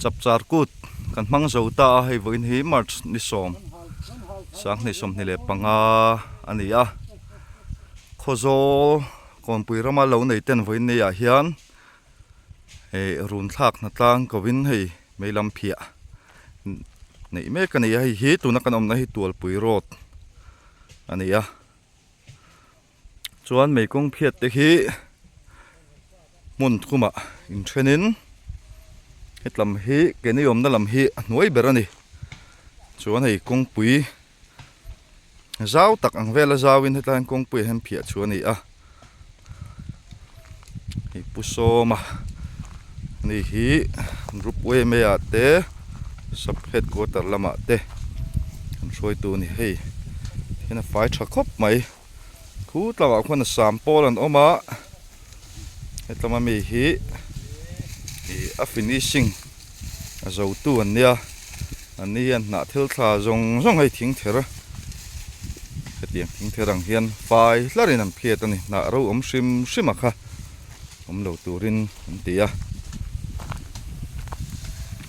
Chapchar kut kan hmang zo ta a, hei vawiin hi March ni sawm sanghnih 25 a ni a. Khawzawl Kawnpui rama lo nei ten vawiin ni ah hian eh run thlak hna tlang ko in hei mei lam phiah neih mek a ni a, hei hi tuna kan awmna hi Tualpui road a ni a. Chuan mei kawng phiat te hi hmun thumah inthenin hetlam hi keini awmna lam hi a hnuai ber a ni. Chuan hei kawngpui zau tak ang vela zauin hetlai hian kawngpuiah hian phiah chu a ni a. Hei Pu Sawma ani hi group yma ah te sub headquarter lamah te an hruaitu a ni hei hian a fai tha khawp mai khu tlangah khuan a sam pawl an awm a hetlama mi hi ih a finishing a zo tu an nia an ni hian hnah thil thla zawng zawng hei thing ther hetiang thing ther ang hian fai hlarin an phiat a ni hnah ro awm hrim hrim a kha awm lo turin an ti a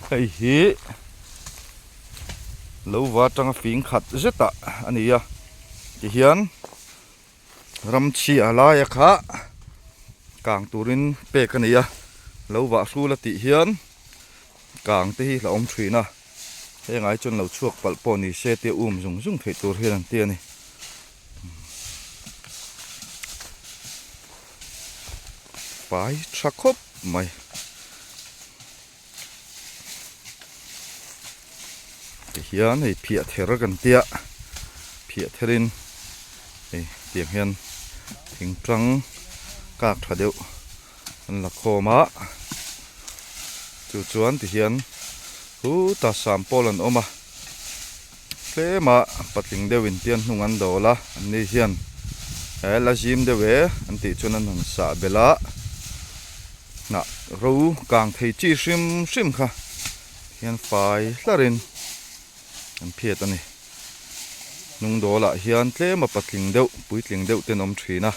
hei hi lo va atanga fing khat zet ah a ni a tihian ram chhia laia kha kang turin pek a ni a lo vah hrul a tih hian kang te hi hlauhawm thin a heng ai chuan lo chhuak palh pawh ni se tia um zung zung theih tur hian an ti a ni. Fai tha khawp mai. Tihian hei phiah ther kan tia phiah therin hei tiang hian thing tang kak tha deuh an la khawm a chu chuan tihian hutah sam pawl an awm a tlema patling deuh in tian hnung an dawl a an ni hian he la zim deuh e an tih chuan an han sah belh a. Hnah ro kang thei chi hrim hrim kha hian fai hlarin an phiat a ni. Hnung dawlah hian tlema patling deuh puitling deuh ten awm thin a,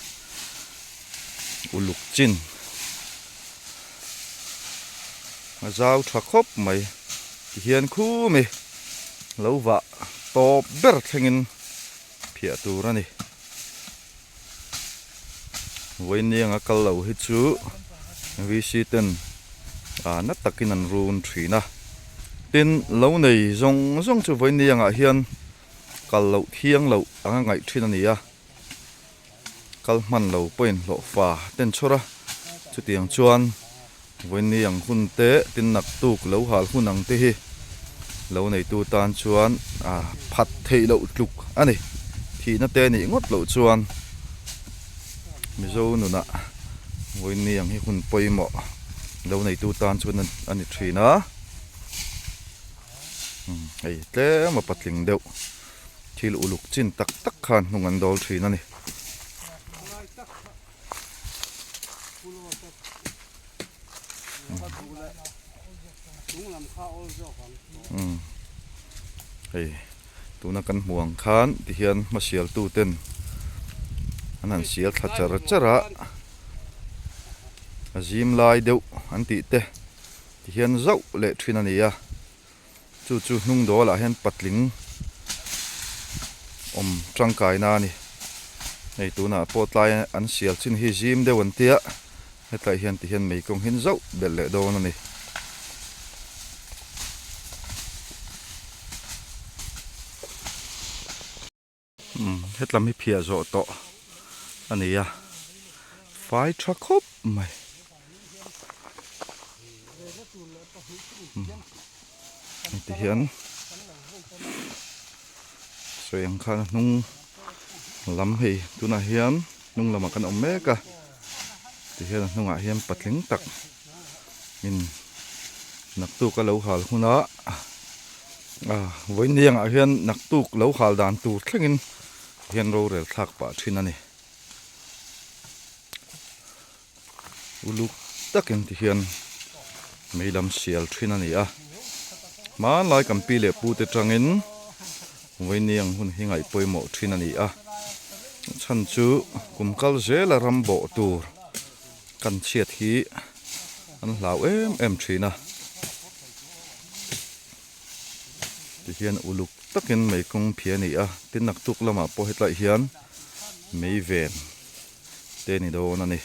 uluk chin a zau tha khawp mai tihian khumi lo vah tawp ber thlengin phiah tur a ni. Vawiin anga kal lo hi chu VC ten ah na takin an run thin a tin lo nei zawng zawng chu vawiin angah hian kal loh thiang loh anga ngaih thin a ni a kal hman lo pawhin hlawh fa ten chhawr a chutiang chuan vawiin ang hun te tin naktuk lo hal hun ang te hi lo neitu tan chuan ah phat theih loh tluk a ni thihna te nih ngawt loh chuan Mizo nunah vawiin ang hi hun pawimawh lo neitu tan chuan a ni thin a hei tlem a patling deuh thil uluk chin tak tak khan hnung an dawl thin a ni. Hei tuna kan hmuh ang khan tihian hmasial tu ten an han sial thla char char a a zim lai deuh an tih te tihian zauh leh thin a ni a. Chu chu hnung dawlah hian patling awm tangkaina a ni. Hei tunah pawh tlai an sial chin hi zim deuh an tia hetlai hian ti hian mei kawng hin zauh belh leh dawn a ni. Hetlam hi phiah zawh tawh a ni a fai tha khawp mai heti hian sawi ang khan a hnung lam hei tunah hian hnung lamah kan awm mek a tihian a hnungah hian patling tak in naktuk a lo hal hunah. Ah vawiin ah hian naktuk lo hal dan tur thlengin hian rorel thlak pah thin a ni. Uluk takin ti hian mei lam sial thin a ni a. Hmanlai kan pi leh pu te tangin vawiin ang hun hi ngaih pawimawh thin a ni a. Chhan chu kum kal zela ram bawh tur kan chhiat hi an hlau em em thin a. Tihian uluk takin mei kawng phiah a ni a, tin naktuk lamah pawh hetlaiah hian mei ven te a ni dawn a ni.